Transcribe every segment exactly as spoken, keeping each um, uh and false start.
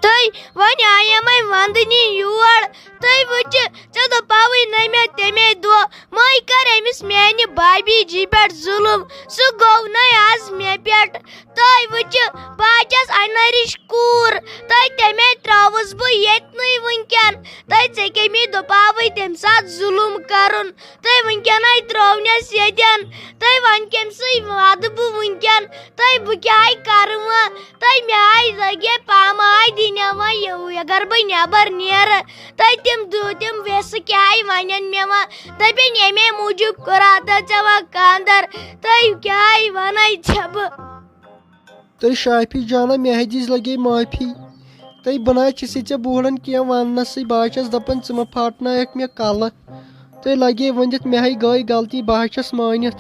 تہٕ وۄنۍ آیمَے وَندنہِ یور۔ تُہۍ وٕچھِو، ژےٚ دوٚپاوٕے نہ مےٚ تَمے دۄہ، مَے کَر أمِس میٛانہِ بابی جی پٮ۪ٹھ ظُلُم۔ سُہ گوٚو نَے آز مےٚ پٮ۪ٹھ۔ تُہۍ وٕچھِو، بہٕ ہا چھَس اَنرٕچ کوٗر، تہٕ تَمے ترٛاوُس بہٕ ییٚتنٕے وٕنکٮ۪ن۔ تہٕ ژےٚ کَمہِ دوٚپاوٕے تَمہِ ساتہٕ ظُلُم کَرُن؟ تہٕ وٕنکٮ۪نَے ترٛٲونَس ییٚتٮ۪ن۔ تہٕ وۄنۍ کَمہِ سۭتۍ وَدٕ بہٕ وٕنکٮ۪ن؟ تہٕ بہٕ کیٛاہ کَرٕ وۄنۍ؟ تہٕ مےٚ آے لَگے پامہٕ آے دِنہِ وۄنۍ یہِ، اگر بہٕ نٮ۪بر نیرٕ۔ تہٕ تِم دُ-، تِم وٮ۪سہٕ کیٛاہ وَنَن مےٚ وۄنۍ؟ دَپن، ییٚمے موٗجوٗب کوٚرا تہٕ ژےٚ وۄنۍ خانٛدر؟ تہٕ کیٛاہ وَنَے ژےٚ بہٕ؟ تہٕ شافی جانہ، مےٚ ہا دِژ لَگے معٲفی۔ تہٕ بہٕ نہ حظ چھُسے ژےٚ بوٗڑَن کینٛہہ وَننَسٕے، بہٕ حظ چھَس دَپان، ژٕ مہ پھاٹناوکھ مےٚ کَلہٕ۔ تہٕ لَگے ؤنِتھ، مےٚ ہے گٔے غلطی، بہٕ حظ چھَس مٲنِتھ۔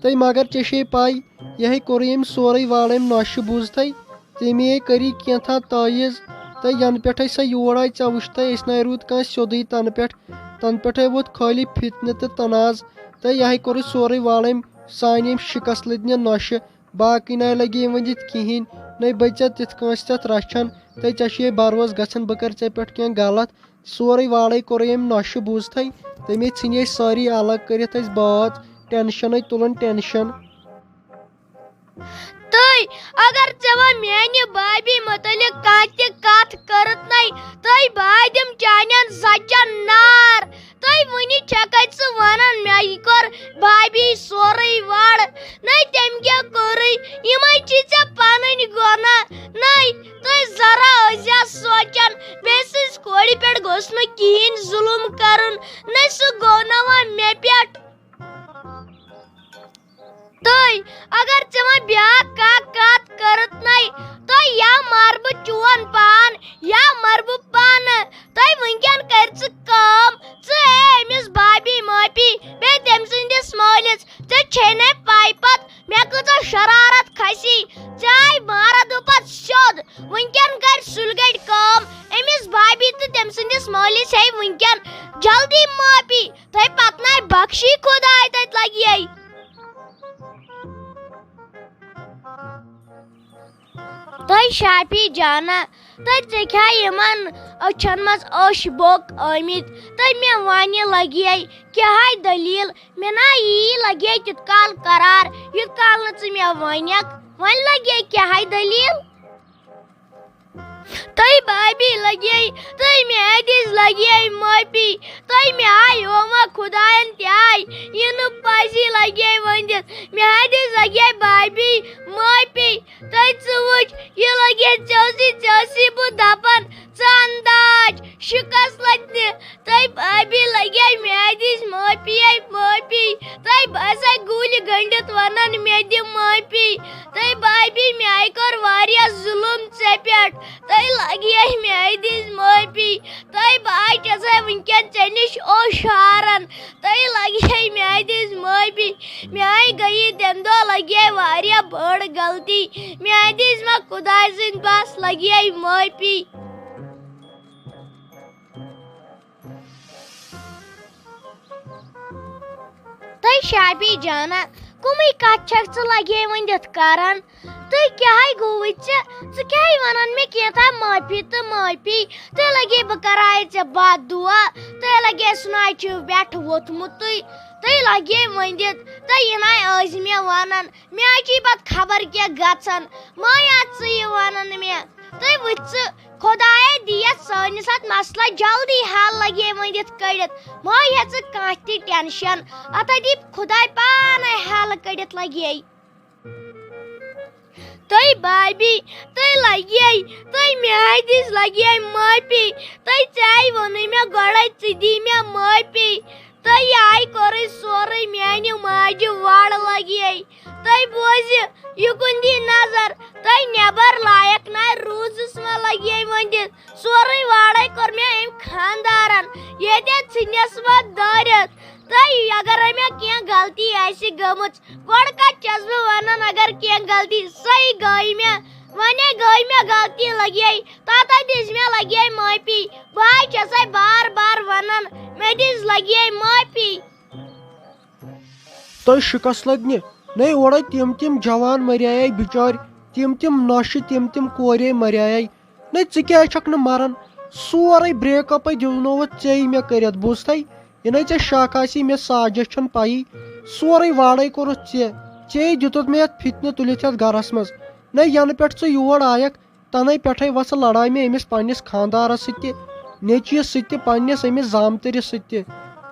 تہٕ مگر ژےٚ چھے پَے، یہِ ہے کوٚرُے أمۍ سورُے والہٕ أمۍ نۄشہِ بوٗزتھٕے۔ تٔمی ہے کٔری کینٛژھا تٲیٖز۔ تہٕ یَنہٕ پٮ۪ٹھَے سۄ یور آے، ژےٚ وٕچھتھٕے، أسۍ نہ روٗد کانٛہہ سیوٚدُے تَنہٕ پٮ۪ٹھ۔ تَنہٕ پٮ۪ٹھَے ووت خٲلی فِتنہٕ تہٕ تنازٕ۔ تہٕ یہِ ہے کوٚرُے سورُے والہٕ أمۍ سانہِ أمۍ شِکَس لٔدنہِ نۄشہِ۔ باقٕے نَے لَگے ؤنِتھ کِہیٖنۍ، نَے بٔچ ژےٚ تِتھ کٲنٛسہِ تَتھ رَچھَن، تہٕ ژےٚ چھُے بَروسہٕ گژھان بہٕ کَرٕ ژےٚ پٮ۪ٹھ کینٛہہ غلط۔ سورُے والَے کوٚرُے أمۍ نۄشہِ بوٗزتھٕے، تٔمۍ ژھٕنۍ أسۍ سٲری الگ کٔرِتھ أسۍ بٲژ، ٹٮ۪نشَنَے تُلُن ٹٮ۪نشَن۔ تہٕ اگر ژےٚ وۄنۍ میٛانہِ بابی مُتعلِق کانٛہہ تہِ کَتھ کٔرٕتھ نَے، تہٕ بہٕ دِمہٕ چانٮ۪ن زَچَن نار۔ تہٕ وٕنہِ چھَکھَے ژٕ وَنان، مےٚ یہِ کوٚر بابی سورُے وَڑ۔ نَے تٔمۍ کیٛاہ کوٚرُے؟ یِمَے چھِ ژےٚ پَنٕنۍ گۄناہ۔ نَے تُہۍ ذرا ٲسۍزیو سونٛچان، مےٚ سٕنٛزِ کورِ پٮ۪ٹھ گوٚژھ نہٕ کِہیٖنۍ ظُلُم کَرُن۔ نَے سُہ گوٚو نہ وۄنۍ مےٚ پٮ۪ٹھ۔ تہٕ اگر ژےٚ وۄنۍ بیٛاکھ کانٛہہ کَتھ کٔرٕتھ نَے، تہٕ یا مَرٕ بہٕ چون پان، یا مَرٕ بہٕ پانہٕ۔ تہٕ وٕنکٮ۪ن کَر ژٕ کٲم، ژٕ ہے أمِس بابی معٲفی، بیٚیہِ تٔمۍ سٕنٛدِس مٲلِس۔ ژےٚ چھے نَے پَے پَتہٕ مےٚ کۭژاہ شرارت کھسی۔ ژےٚ آے مارا دوٚپَتھ سیوٚد۔ وٕنکٮ۪ن کَرِ سُلہِ گَرِ کٲم، أمِس بابی تہٕ تٔمۍ سٕنٛدِس مٲلِس ہے وٕنکٮ۪ن جلدی معٲفی۔ تہٕ پَتہٕ نَے بخشی خۄداے تَتہِ لَگہِ یے۔ تہٕ شافی جانہ، تہٕ ژےٚ کیٛاہ یِمَن أچھَن منٛز اوٚش بوٚک آمٕتۍ؟ تہٕ مےٚ وَنہِ لَگہِ یے کیٛاہ ہے دٔلیٖل؟ مےٚ نہ یی لَگہِ تیُتھ کال قرار، یُتھ کال نہٕ ژٕ مےٚ وَنَکھ۔ وۄنۍ لَگہِ کیٛاہ ہے دٔلیٖل؟ تہٕ بابی لَگے، تہٕ میٛادِس لَگے معٲفی۔ تہٕ مےٚ آے اوما خۄدایَن تہِ آے، یہِ نہٕ پَزی لَگے ؤنِتھ۔ میٛادِس لَگے بابی معٲفی۔ تہٕ ژٕ وٕچھ، یہِ لَگے ژےٚ سۭتۍ، ژےٚ ٲسی بہٕ دَپان، ژٕ انداز شِکَس لٔدنہِ۔ تہٕ بابی لَگے میٛادِس معٲفی، ہے معٲفی۔ تہٕ بہٕ ہسا گوٗلہِ گٔنٛڈِتھ وَنان، مےٚ دِ معٲفی۔ تہٕ بابی، مےٚ آے کوٚر واریاہ ظُلُم ژےٚ پٮ۪ٹھ۔ تہٕ لَگے میٛادِس معٲفی۔ تہٕ بہٕ آے ژےٚ سۭتۍ وٕنکٮ۪ن ژےٚ نِش اوشارَن۔ تہٕ لَگے میٛادِس معٲفی۔ مےٚ آے گٔیہِ تَمہِ دۄہ لَگے واریاہ بٔڑ غلطی۔ میٛادِس ما خۄداے سٕنٛدِ بَس لَگے معٲفی۔ تہٕ شافی جانہ، کُمٕے کَتھ چھَکھ ژٕ لَگے ؤنِتھ کَران؟ تہٕ کیٛاہ ہے گوٚوُے ژےٚ؟ ژٕ کیٛاہ ہے وَنان مےٚ کینٛژھا معٲفی تہٕ معٲفی؟ تہٕ لَگے بہٕ کَرٕ ہا ژےٚ بد دُعا، تہٕ لَگے سُناے چھُ پٮ۪ٹھ ووٚتھمُتٕے۔ تہٕ لَگے ؤنِتھ، تہٕ یہِ نَے ٲسۍ مےٚ وَنان، مےٚ حظ چھِ پَتہٕ خبر کیٛاہ گژھان، ما یا ژٕ یہِ وَنان مےٚ۔ تہٕ وٕچھ ژٕ، خۄدایا دی یَتھ سٲنِس اَتھ مسلَس جلدی حل، لَگے ؤنِتھ کٔڑِتھ۔ ما ہیٚہ ژٕ کانٛہہ تہِ ٹٮ۪نشَن، اَتھ ہا دی خۄداے پانَے حل کٔڑِتھ لَگے۔ تہٕ بابی، تہٕ لَگے، تہٕ میٛادِس لَگے معٲفی۔ تہٕ ژےٚ ووٚنُے مےٚ گۄڈَے، ژٕ دی مےٚ معٲفی۔ تہٕ یہِ آے کوٚرُے سورُے میٛانہِ ماجہِ وَڑ لَگے۔ تہٕ بوزِ، یہِ کُن دی نظر، تہٕ نٮ۪بر لایق نہ روٗزٕس ما لَگے ؤنِتھ۔ سورُے وَڑَے کوٚر مےٚ أمۍ خانٛدارَن، ییٚتہِ ژھٕنِس ما دٲرِتھ۔ تہٕ اگرے مےٚ کینٛہہ غلطی آسہِ گٔمٕژ، گۄڈٕ کَتہِ چھَس بہٕ وَنان، اگر کینٛہہ غلطی صحیح گٔے مےٚ، وۄنۍ گٔے مےٚ غلطی لَگے، تَتھ دِژ مےٚ لَگے معٲفی۔ بہٕ حظ چھَسَے بار بار وَنان، مےٚ دِژ لَگے معٲفی۔ تہٕ شِکَس لٔدنہِ، نے اورَے تِم تِم جوان مَریایے بِچٲرۍ، تِم تِم نۄشہِ، تِم تِم کورے مَریایے۔ نَے ژٕ کیٛازِ چھَکھ نہٕ مَران؟ سورُے break upے دیُتنووُتھ ژےٚ مےٚ کٔرِتھ، بوٗزتھَے؟ یہِ نَے ژےٚ شَکھ آسی، مےٚ ساجَس چھَنہٕ پَیی۔ سورُے واڑَے کوٚرُتھ ژےٚ۔ ژےٚ دیُتُتھ مےٚ یَتھ فِتنہٕ تُلِتھ یَتھ گَرَس منٛز۔ نَے یَنہٕ پٮ۪ٹھ ژٕ یور آیَکھ، تَنَے پٮ۪ٹھَے وَسہٕ لَڑایہِ مےٚ أمِس پنٛنِس خانٛدارَس سۭتۍ تہِ، نیٚچوِس سۭتۍ تہِ، پنٛنِس أمِس زامتٕرِس سۭتۍ تہِ۔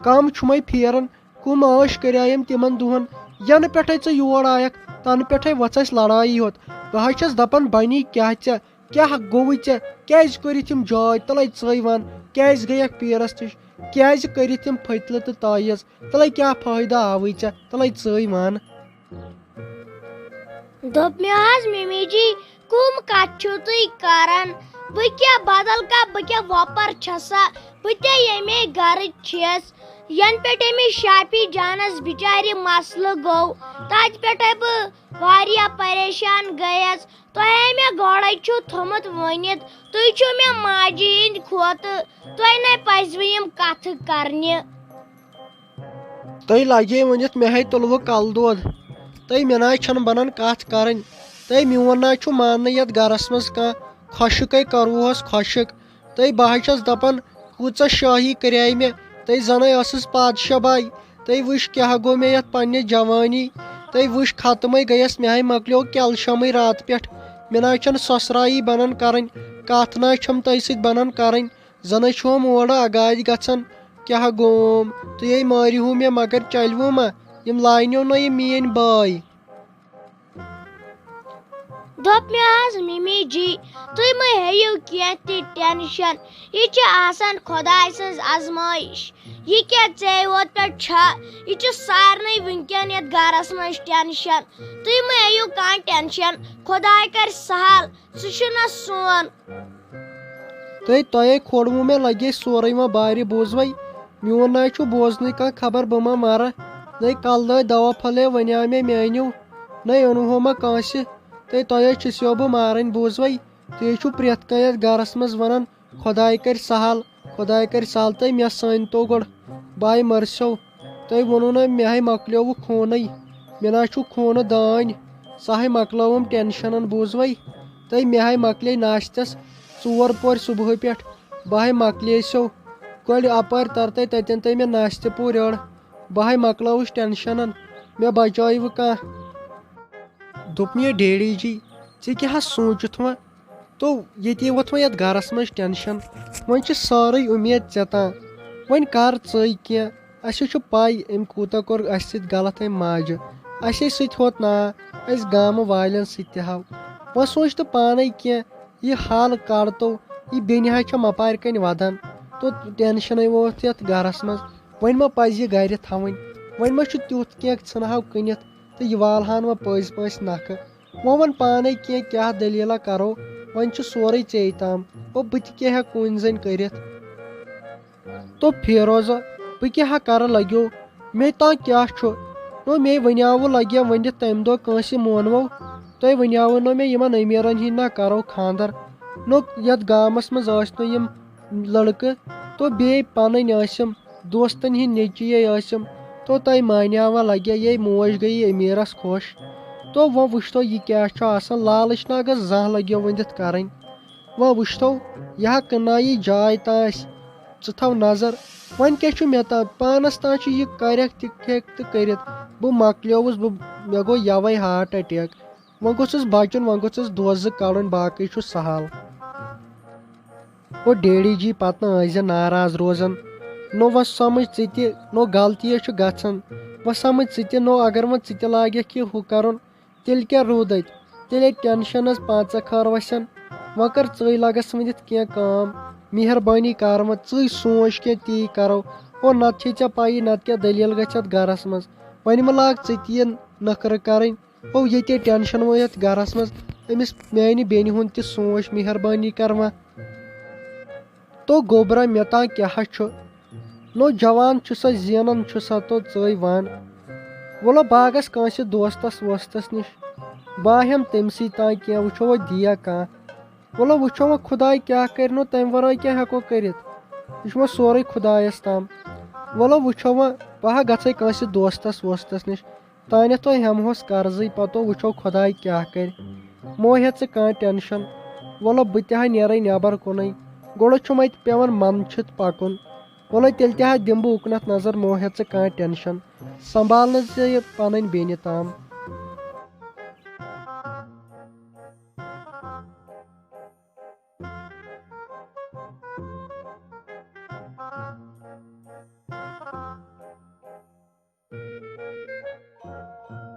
کَم چھُمَے پھیران، کُم عٲش کٔرۍ أمۍ تِمن دۄہن۔ یَنہٕ پٮ۪ٹھَے ژٕ یور آیَکھ، تَنہٕ پٮ۪ٹھَے ؤژھ اَسہِ لڑایی یوت۔ بہٕ حظ چھَس دَپان، بَنی کیٛاہ ژےٚ؟ کیٛاہ گوٚوُے ژےٚ؟ کیٛازِ کٔرِتھ یِم جاے؟ تَلَے ژٕے وَن، کیٛازِ گٔیَکھ پیٖرَس نِش؟ کیٛازِ کٔرِتھ یِم پھٔتلہٕ تہٕ تعویٖذ؟ تَلَے کیٛاہ فٲیدٕ آوٕے ژےٚ؟ تَلَے ژٕے وَن۔ دوٚپ مےٚ حظ، مِمی جی، کُم کتھٕ چھِو تُہۍ کران؟ بہٕ کیٛاہ بدل کانٛہہ، بہٕ کیٛاہ وۄپر چھسا؟ بہٕ تہِ ییٚمے گرٕچ چھَس۔ ینہٕ پٮ۪ٹھ أمِس شافی جانس بِچارِ مسلہٕ گوٚو، تتہِ پٮ۪ٹھے بہٕ واریاہ پریشان گٔیس۔ تۄہے مےٚ گۄڈے چھُو تھوٚمُت ؤنِتھ، تُہۍ چھِو مےٚ ماجہِ ہِنٛدۍ کھۄتہٕ، تۄہہِ نے پزِوٕ یِم کتھٕ کرنہِ۔ تۄہہِ لگے ؤنِتھ، مےٚ ہے تُلوٕ کلہٕ دود۔ تۄہہِ مےٚ نہ چھَنہٕ بنان کتھ کرٕنۍ۔ تۄہہِ میون نہ چھُ ماننٕے یتھ گرس منٛز کانٛہہ۔ خۄشکے کروہس خۄشک۔ تۄہہِ بہٕ حظ چھَس دپان، کۭژاہ شٲہی کریے مےٚ۔ تۄہہِ زنے ٲسٕس پادشاہ باے۔ تۄہہِ وٕچھ کیٛاہ گوٚو مےٚ یتھ پننہِ جوانی۔ تۄہہِ وٕچھ ختمے گٔیس، مےٚ ہے مۄکلیو کیلشمٕے راتہٕ پٮ۪ٹھ۔ مےٚ نہ چھَنہٕ سۄسرایی بنان کرٕنۍ۔ کتھ نہ چھَم تۄہہِ سۭتۍ بنان کرٕنۍ۔ زَنَے چھُم اورٕ اگادِ گژھان۔ کیٛاہ گوم؟ تُہۍ ہے مٲرِہو مےٚ، مگر چلوٕ ما؟ یِم لاینیو نہ یہِ میٛٲنۍ بٲے۔ دوٚپ مےٚ حظ، مِمی جی، تُہۍ مہٕ ہیٚیِو کینٛہہ تہِ ٹٮ۪نشَن۔ یہِ چھِ آسان خۄداے سٕنٛز آزمٲیِش۔ یہِ کیٛاہ ژےٚ یوت پٮ۪ٹھ چھا؟ یہِ چھُ سارنٕے وٕنکٮ۪ن یَتھ گَرَس منٛز ٹٮ۪نشَن۔ تُہۍ مہٕ ہیٚیِو کانٛہہ ٹٮ۪نشَن۔ خۄداے کَرِ سہل۔ سُہ چھُنہ سون۔ تہٕ تۄہے کھوڑوٕ مےٚ، لگے سورُے وۄنۍ بارِ بوزوے۔ میون نہ چھُ بوزنٕے کانٛہہ خبر، بہٕ ما مرٕ۔ نَے کلہٕ دٲدۍ دوا پھلے ونیاو مےٚ میٲنیو۔ نَے اوٚنہو ما کٲنٛسہِ۔ تہٕ تۄہے چھِسیو بہٕ مارٕنۍ بوزوے۔ تُہۍ چھِو پرٛٮ۪تھ کانٛہہ یتھ گرس منٛز ونان، خۄداے کرِ سہل، خۄداے کرِ سہل۔ تہٕ مےٚ سٲنۍ تو گۄڈٕ، باے مرسیو۔ تۄہہِ ووٚنوُ نہ، مےٚ ہے مۄکلیووُ خوٗنٕے۔ مےٚ نہ چھُ خوٗنہٕ دٲنۍ۔ سۄ ہے مۄکلٲوٕم ٹٮ۪نشَنَن، بوٗزوَے؟ تہٕ مےٚ ہے مۄکلے ناشتَس ژور پورِ صُبحٲے پٮ۪ٹھ۔ بہٕ ہے مۄکلیسیو۔ گۄڈٕ اَپٲرۍ تَرتَے تَتٮ۪ن تہٕ مےٚ ناشتہٕ پوٗرۍ أڑ۔ بہٕ ہے مۄکلٲوٕس ٹٮ۪نشَنَن۔ مےٚ بچٲیوٕ کانٛہہ۔ دوٚپ مےٚ، ڈیڈی جی، ژےٚ کیٛاہ حظ سوٗنٛچِتھ وۄنۍ؟ تو ییٚتی ووٚتھ وۄنۍ یَتھ گَرَس منٛز ٹٮ۪نشَن۔ وۄنۍ چھِ سٲرٕے اُمید ژےٚ تام۔ وۄنۍ کَر ژٕے کینٛہہ۔ اَسہِ چھُ پَے أمۍ کوٗتاہ کوٚر اَسہِ سۭتۍ غلط أمۍ ماجہِ۔ اَسے سۭتۍ ہوت ناو، اَسہِ گامہٕ والٮ۪ن سۭتۍ تہِ ہاو۔ وۄنۍ سوٗنٛچ تہٕ پانَے کینٛہہ، یہِ حال کَڑ تو، یہِ بیٚنہِ حظ چھےٚ مَپارِ کَنۍ وَدان۔ تو ٹٮ۪نشَنٕے ووت یَتھ گَرَس منٛز۔ وۄنۍ ما پَزِ یہِ گَرِ تھاوٕنۍ؟ وۄنۍ ما چھُ تیُتھ کینٛہہ ژھٕنہٕ ہاو کٕنِتھ؟ تہٕ یہِ والہٕ ہن وۄنۍ پٔزۍ پٲٹھۍ نکھٕ۔ وۄنۍ وَن پانے کینٛہہ، کیٛاہ دٔلیٖلہ کرو؟ وۄنۍ چھُ سورُے ژے تام۔ او بہٕ تہِ کیٛاہ ہٮ۪کہٕ کُنہِ زٔنۍ کٔرِتھ؟ تو فیروزہ، بہٕ کیٛاہ ہا کرٕ لگیو؟ مےٚ تام کیٛاہ چھُ؟ نو مے ونیاوٕ لگیا ؤنِتھ تمہِ دۄہ کٲنٛسہِ مونوو؟ تۄہہِ ونیاوٕ نو مےٚ یِمن أمیٖرن ہِنٛدۍ نہ کرو خاندر؟ نو یتھ گامس منٛز ٲسۍ نہٕ یِم لڑکہٕ، تو بیٚیہِ پنٕنۍ ٲسِم۔ دوستن ہِنٛدۍ نیٚچی یے ٲسِم، تو تۄہہِ مانیاوا لگیا، یے موج گٔیی أمیٖرس خۄش۔ تو وۄنۍ وٕچھتو یہِ کیٛاہ چھُ آسان، لالٕچ نہ گٔژھ زانٛہہ لگیو ؤنِتھ کرٕنۍ۔ وۄنۍ وٕچھتو، یہِ ہا کٕنایہِ جاے تام آسہِ، ژٕ تھاو نظر۔ وۄنۍ کیٛاہ چھُ مےٚ تام؟ پانس تام چھُ یہِ کرٮ۪کھ تہِ ہیٚکہِ تہٕ کٔرِتھ۔ بہٕ مۄکلیووُس، بہٕ، مےٚ گوٚو یوے ہارٹ اٹیک۔ وۄنۍ گوٚژھُس بچُن، وۄنۍ گوٚژھُس دوزٕ کڑُن، باقٕے چھُ سہل۔ او ڈیڈی جی، پتہٕ نہٕ ٲسۍ زِ ناراض روزان۔ نو وۄنۍ سمجھ ژٕ تہِ، نو غلطی ہے چھُ گژھان۔ وۄنۍ سمجھ ژٕ تہِ، نو اگر وۄنۍ ژٕ تہِ لاگکھ یہِ ہُہ کرُن، تیٚلہِ کیٛاہ روٗد اتہِ؟ تیٚلہِ ہے ٹینشن حظ پانژھ خٲر وسن۔ وۄنۍ کر ژٕے لگس ؤنِتھ کینٛہہ کٲم۔ مہربٲنی کر وۄنۍ، ژٕے سونٛچ کینٛہہ، تی کرو۔ او نتہٕ چھے ژےٚ پَیی، نتہٕ کیٛاہ دٔلیٖل گژھِ اتھ گرس منٛز۔ وۄنۍ مہ لاگ ژٕ تہِ یہِ نخرٕ کرٕنۍ۔ او ییٚتے ٹینشن وۄنۍ یتھ گرس منٛز، أمِس میانہِ بیٚنہِ ہُنٛد تہِ سونٛچ، مہربٲنی کر وۄنۍ۔ تو گوٚبرا، مےٚ تام کیٛاہ چھُ؟ نوجوان چھُ سا، زینان چھُ سا، تو ژٕے وَن۔ وَلہٕ باغس کٲنٛسہِ دوستس ووستس نِش، بہٕ ہٮ۪مہٕ تٔمۍ سٕے تام کینٛہہ، وٕچھو وۄنۍ دِیا کانٛہہ۔ وَلہٕ وٕچھو وۄنۍ خۄداے کیٛاہ کرِ، نو تَمہِ ورٲے کیٛاہ ہٮ۪کو کٔرِتھ؟ یہِ چھُ وۄنۍ سورُے خۄدایس تام۔ وَلہٕ وٕچھو وۄنۍ، بہٕ ہا گژھے کٲنٛسہِ دوستس ووستس نِش، تانٮ۪تھ تو ہٮ۪مہوس قرضٕے، پتہٕ وٕچھو خۄداے کیٛاہ کرِ۔ مو ہےٚ ژٕ کانٛہہ ٹینشن۔ وَلہٕ بہٕ تہِ ہا نیرَے نٮ۪بر کُنُے، گۄڈٕ چھُم اَتہِ پٮ۪وان منٛدچھِتھ پَکُن۔ وَلہٕ تیٚلہِ تہِ ہا دِمہٕ بہٕ اُکنَتھ نظر، مو ہیٚتھ ژٕ کانٛہہ ٹٮ۪نشَن، سنبھالنہٕ ژٕ یہِ پَنٕنۍ بیٚنہِ تام۔